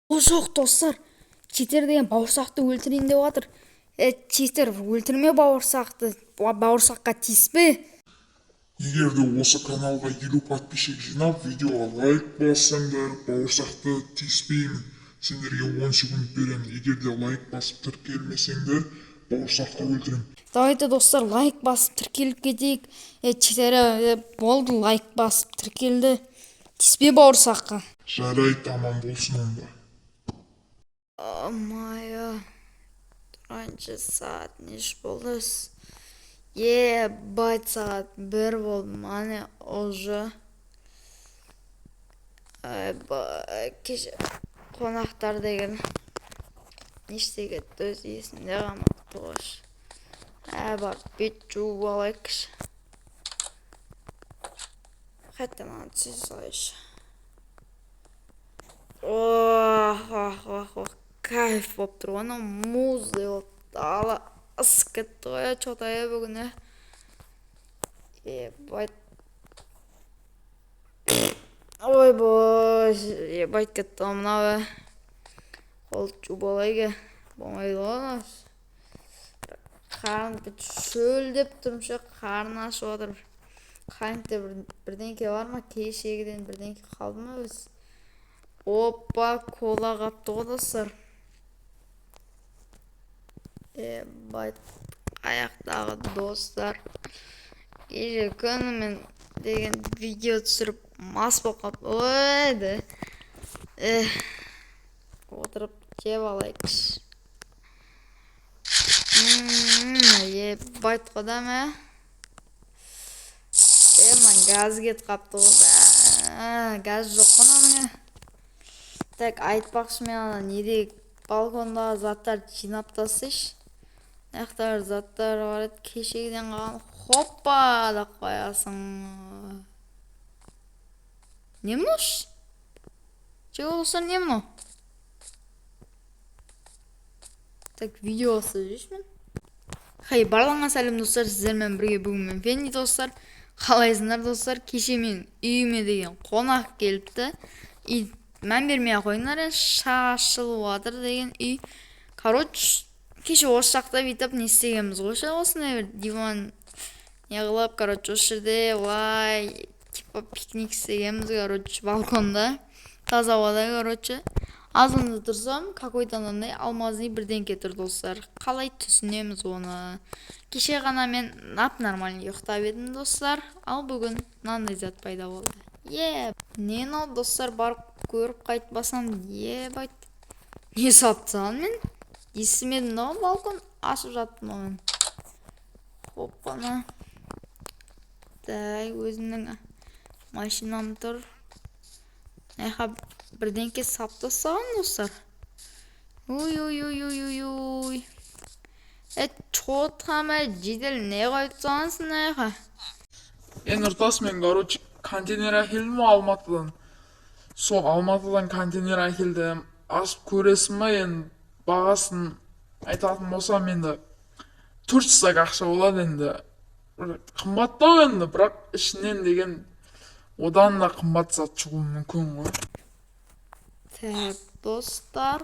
О, жоқ, достар, читер деген Бауырсақты өлтірейін деп жатыр. Е, читер, өлтірме Бауырсақты, Бауырсаққа тиіспе. Егер де осы каналға 50 подписчик жинап, видеоға лайк бассаңдар, Бауырсақты тиіспеймін. Сендерге 10 секунд беремін. Егер де лайк басып тіркелмесеңдер, Бауырсақты өлтіремін. Давайте, достар, лайк басып тіркеліп кетейік. Е, читер, е, болды, лайк басып тіркелді. Тиіспе Бауырсаққа. Жарайды, аман болсын онда. Майя, тұрайыншы, сағат неше болды? Ебать, сағат 1 болды мане уже. Айбай, кеше қонақтар деген не істей кетті, өзі есімде қалмапты ғой. Ә, барып бет жуып алайықшы. Қайтадан маған түсе салайыншы. Ох, ох, ох, ох, кайф болып тұр ғой анау, мұздай болып дала ысып кетті ғой че-то, е, бүгін, е. Ебать, ойбой, ебать, кетті ғой мынау, е. Қолды жуып алайық, е, болмайды ғой мынау. Қарным шөлдеп тұрмын ше, қарны ашып жатыр. Қайнтте бір бірдеңке бар ма? Кешегіден бірдеңке қалды ма өзі? Опа, кола қапты ғой, достар. Ебать, аяқтағы, достар, кеше күнімен деген видео түсіріп, мас болып қалып, ой да. Эх, отырып жеп алайықшы. Ебать қой да, мә, е, мынаның газы кетіп қалыпты ғой, бә, газ жоқ қой мынаның. Так, айтпақшы, мен ана неде, балкондағы заттарды жинап тастайыншы. Мына жақта бір заттар бар еді кешегіден қалған. Хоппа деп қоясың. Не мынау? Че, достар, не мынау? Так, видео бастап жіберейінші мен. Хей, барлығыңа сәлем, достар! Сіздермен бірге бүгін мен, Фенни. Достар, қалайсыңдар, достар? Кеше мен үйіме деген қонақ келіпті. И мән бермей ақ қойыңдар, енді шашылып жатыр деген үй. Короче, кеше осы жақта бүйтіп не істегенбіз ғой ше, осындай бір диван не қылып, короче, осы жерде былай типа пикник істегенбіз, короче, балконда, таза ауада. Короче, азанда тұрсам, какой-то анандай алмазный бірдеңке тұр, достар. Қалай түсінеміз оны? Кеше ғана мен нап нормально ұйықтап едім, достар, ал бүгін мынандай зат пайда болды. Е, не мынау, достар? Барып көріп қайтпасам, ебать, не салып тастаған? Мен естімедім да ғой, балкон ашып жаттым ғой мен. Оппана. Так, өзімнің машинам тұр. Мына жаққа бірдеңке салып тастаған, достар. Ой, ой, ой, ой, ой, ой, е, че там, е, жедел, не қойып тастағансың мына жаққа? Е, Нұртас, мен, короче, контейнер әкелдім ғой Алматыдан. Сол Алматыдан контейнер әкелдім. Ашып көресің ба енді? Бағасын айтатын болсам, енді 400 ақша болады енді. Бір қымбаттау енді, бірақ ішінен деген одан да қымбат зат шығуы мүмкін ғой. Так, достар,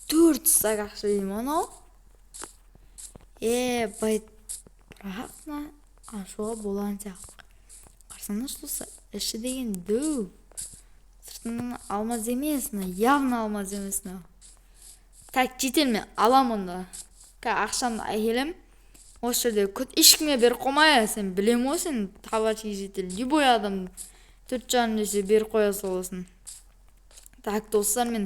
400 ақша деймін анау. Ебать, бірақ мына ашуға болған сияқты. Қарасаңдаршы, достар, іші деген дөу, сыртынан алмаз емес мына, явно алмаз емес мынау. Так, житель, мен аламын онда. Қазір ақшамды әкелем, осы жерде күт, ешкімге беріп қойма. Сен, білемін ғой, сен табачный житель, любой адам 4,5 десе, беріп қоя саласың. Так, достар, мен,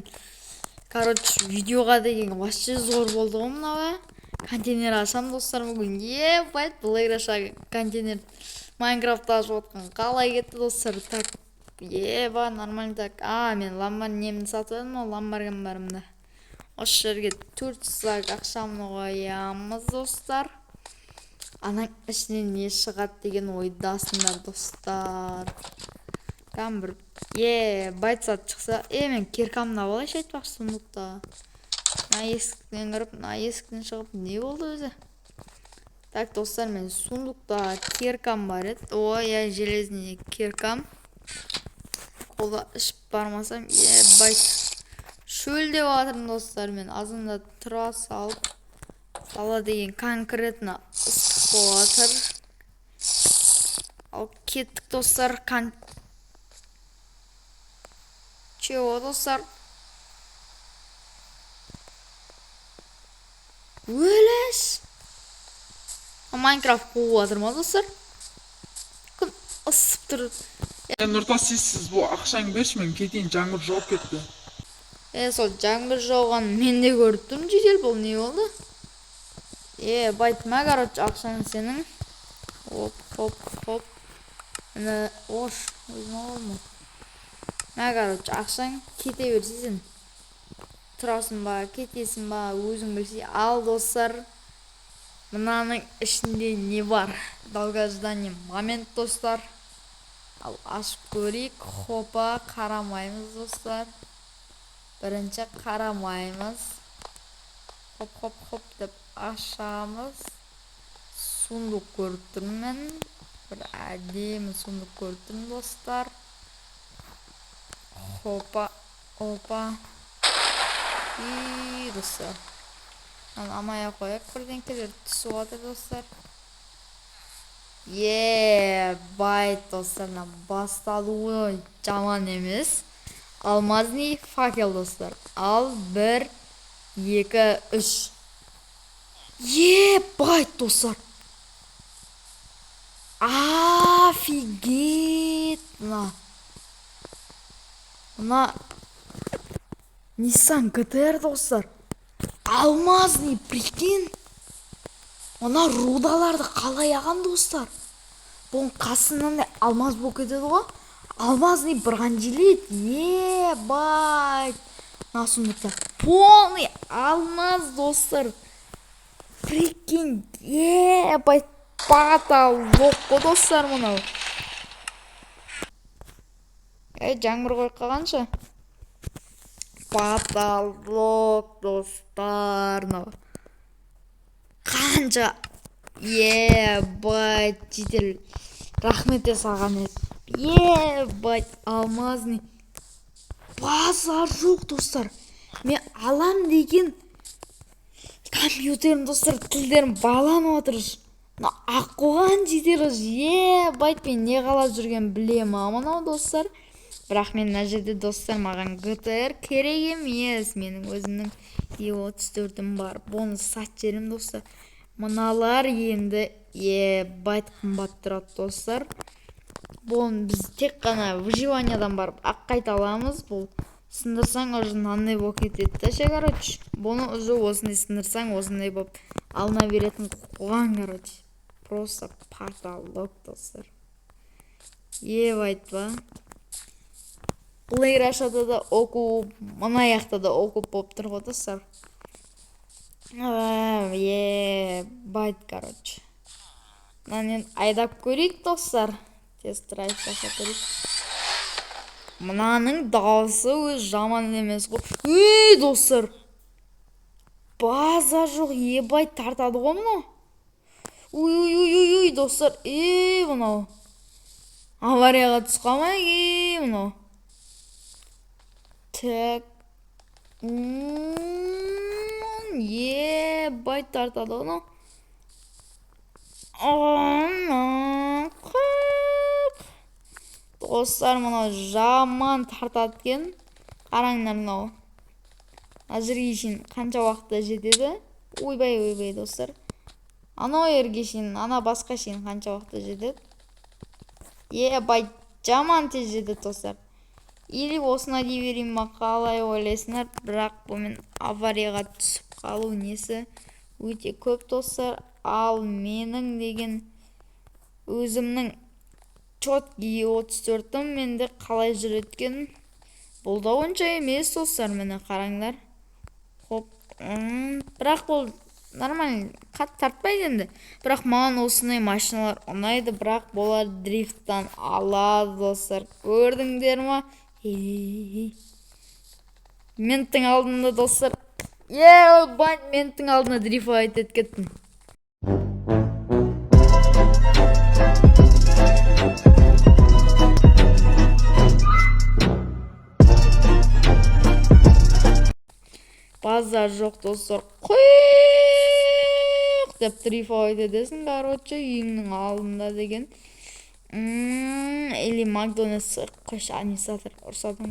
короче, видеоға деген вообще зор болды ғой мынау, ә. Контейнер ашамын, достар, бүгін. Ебать, былайраша контейнер Майнкрафтта ашып отқан қалай кетті, достар? Так, еба, нормально. Так, а мен ламбар немді сатып едім ғой, ламборгини барымды. Осы жерге 400 ақшамны қоямыз, достар. Анаң ішінен не шығады деген ойдасыңдар, достар? Кәдімгі бір ебать зат шықса, е, мен киркамды алып алайыншы. Айтпақшы, сундукта мына есіктен кіріп, мына есіктен шығып, не болды өзі? Так, достар, мен сундукта киркам бар еді. Ой, иә, железный киркам. Қолда ішіп бармасам, ебать. Ебать, шөлдеп жатырмын, достар. Мен азанда тұра салып, дала деген конкретно ыстық болып жатыр. Ал кеттік, достар. Чего, достар? Өлеш, Майнкрафт қуып жатыр ма, достар? Күн ысып тұр. Е, Нұртас, сіз бұл ақшаңды берші, мен кетейін, жаңбыр жауып кетті. Е, сол жаңбыр жауғанын мен де көріп тұрмын, жедел. Бұл не болды? Е, байт, мә, короче, ақшаң сенің. Хоп, хоп, хоп, міне, ош, өзім алдым. Мә, короче, ақшаң, кете берсе. Сен тұрасың ба, кетесің ба, өзің білсе. Ал, достар, мынаның ішінде не бар? Долгожданный момент, достар. Ал, ашып көрейік. Хопа, қарамаймыз, достар, бірінші қарамаймыз. Хоп, хоп, хоп деп ашамыз. Сундук көріп тұрмын мен, бір әдемі сундук көріп тұрмын, достар. Хопа, опа. И, достар, мынаны алмай ақ қояйық, бірдеңкелер түсіп жатыр, достар. Ебать, достар, мына басталуы жаман емес. Алмазный факел, достар. Ал, бір, екі, үш. Ебать, достар, офигеть! Мына Nissan GTR, достар, алмазный, прикинь. Мына рудаларды қалай алған, достар? Бұның қасынан да алмаз болып кетеді ғой. Алмазный бронежилет. Ебать, мына сундукта полный алмаз, достар, прикинь. Ебать, потолок қой, достар, мынау. Ей, жаңбыр қойып қалғанша. Потолок, достар, мынау қанша. Ебать, жедел, рахмет те саған. Ебать, алмазный, базар жоқ, достар. Мен алам деген компьютерім, достар, тілдерім байланып жатыр. Мына ақ қойған жедел. Ебать, мен не қалап жүргенін біле ма мынау, достар? Бірақ мен мына жерде, достар, маған ГТР керек емес, менің өзімнің Е 34-ім бар, бұны сатып жіберемін, достар. Мыналар енді, ебать, қымбат тұрады, достар. Бұны біз тек қана выживаниядан барып ақ қайта аламыз. Бұл сындырсаң, уже мынандай болып кетеді да ше. Короче, бұны уже осындай сындырсаң, осындай болып алына беретін қуған. Короче, просто потолок, достар. Ебать па, бұл Рашада да окуп, мына жақта да окуп болып тұр ғой, достар. Ебать, короче, мынаны енді айдап көрейік, достар, тест драйв жасап көрейік. Мынаның дауысы өзі жаман емес қой. Ей, достар, базар жоқ. Ебать, тартады ғой мынау. Ой, ой, ой, ой, ой, достар. Ей, мынау аварияға түсіп қалмайық. Ей, мынау. Так, ебать, тартады ғой мынау. Ана, достар, мынау жаман тартады екен. Қараңдар, мынау мына жерге шейін қанша уақытта жетеді? Ойбай, ойбай, достар, анау жерге шейін, ана басқа шейін қанша уақытта жетеді? Ебать, жаман тез жетеді, достар. Или осыны дей берейін ма, қалай ойлайсыңдар? Бірақ бұнымен аварияға түсіп қалу несі өте көп, достар. Ал менің деген өзімнің четкий 34-ім менде қалай жүреді екен? Бұл да онша емес, достар, міне, қараңдар. Хоп, бірақ бұл нормально, қатты тартпайды енді. Бірақ маған осындай машиналар ұнайды, бірақ бұлар дрифттан алады, достар, көрдіңдер ма? Менттің алдында, достар, ебать, менттің алдында дрифтовать етіп кеттім. Базар жоқ, достар. Құйық деп дрифовать етесің, короче, үйіңнің алдында деген. Или Макдональдс. Қойшы, администратор ұрсады.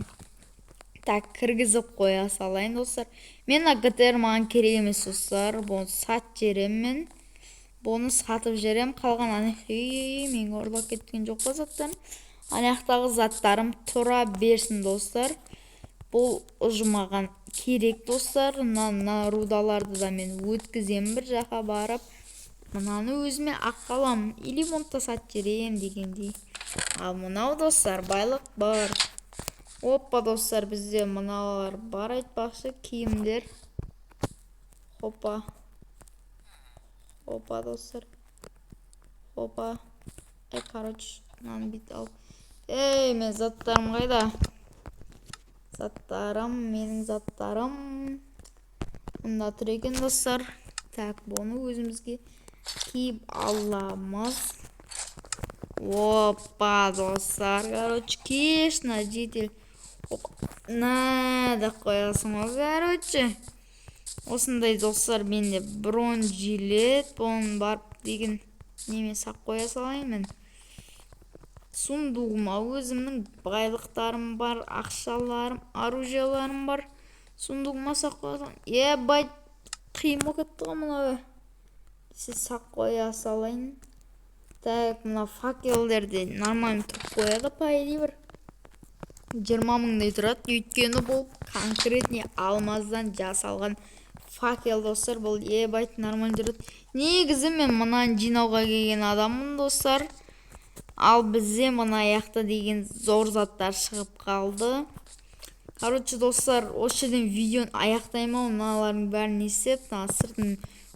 Так, кіргізіп қоя салайын, достар. Мен мына ГТР маған керек емес, достар. Бұны сатып жіберемін мен. Бұны сатып жіберемін. Қалған ана, ей, менге ұрлап кеткен жоқ па заттарым? Ана жақтағы заттарым тұра берсін, достар. Бұл уже маған керек, достар. Мына рудаларды да мен өткіземін бір жаққа барып. Мынаны өзіме ақ қаламын или бұны да сатып жіберемін дегендей. Ал мынау, достар, байлық бар. Опа, достар, бізде мыналар бар, айтпақшы, киімдер. Хопа, хопа, достар, хопа. Е, короче, мынаны бүйтіп алып, ей, мен заттарым қайда? Заттарым, менің заттарым мында тұр екен, достар. Так, бұны өзімізге киіп аламыз. Опа, достар, короче, кеш, житель. На деп қоясың ғой, короче. Осындай, достар, менде бронежилет. Бұны барып деген неме сақ қоя салайын мен сундугыма. Өзімнің байлықтарым бар, ақшаларым, оружияларым бар. Сундугыма сақ қоя салайын. Ебать, қиын болып кетті ғой мынау десе, сақ қоя салайын. Так, мына факелдер де нормально тұрып қояды. По идее, бір 20 мыңдай тұрады, өйткені бұл конкретный алмаздан жасалған факел, достар. Бұл, ебать, нормально жүреді. Негізі мен мынаны жинауға келген адаммын, достар. Ал бізде мына жақта деген зор заттар шығып қалды. Короче, достар, осы жерден видеоны аяқтаймын ау. Мыналардың бәрін не істеп, мына сыртын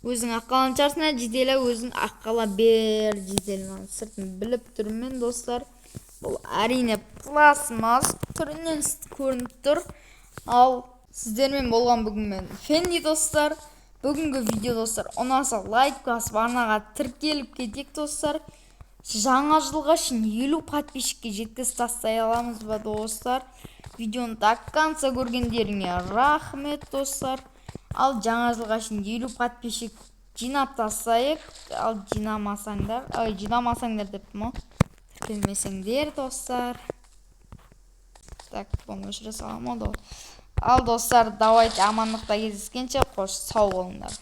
өзің ақ қалған шығарсың, ә, житель? Өзің ақ қала бер, житель. Мынаның сыртын біліп тұрмын мен, достар. Бұл, әрине, пластмасс, түрінен көрініп тұр. Ал сіздермен болған бүгін мен, Фенди, достар. Бүгінгі видео, достар, ұнаса, лайк басып, арнаға тіркеліп кетейік, достар. Жаңа жылға шейін 50 подписчикке жеткізіп тастай аламыз ба, достар? Видеоны до конца көргендеріңе рахмет, достар. Ал жаңа жылға шейін 50 подписчик жинап тастайық. Ал жинамасаңдар, ой, жинамасаңдар деппін ғой, тіркелмесеңдер, достар. Так, бұны өшіре саламын ғой. Ал, достар, давайте, амандықта кездескенше, қош, сау болыңдар.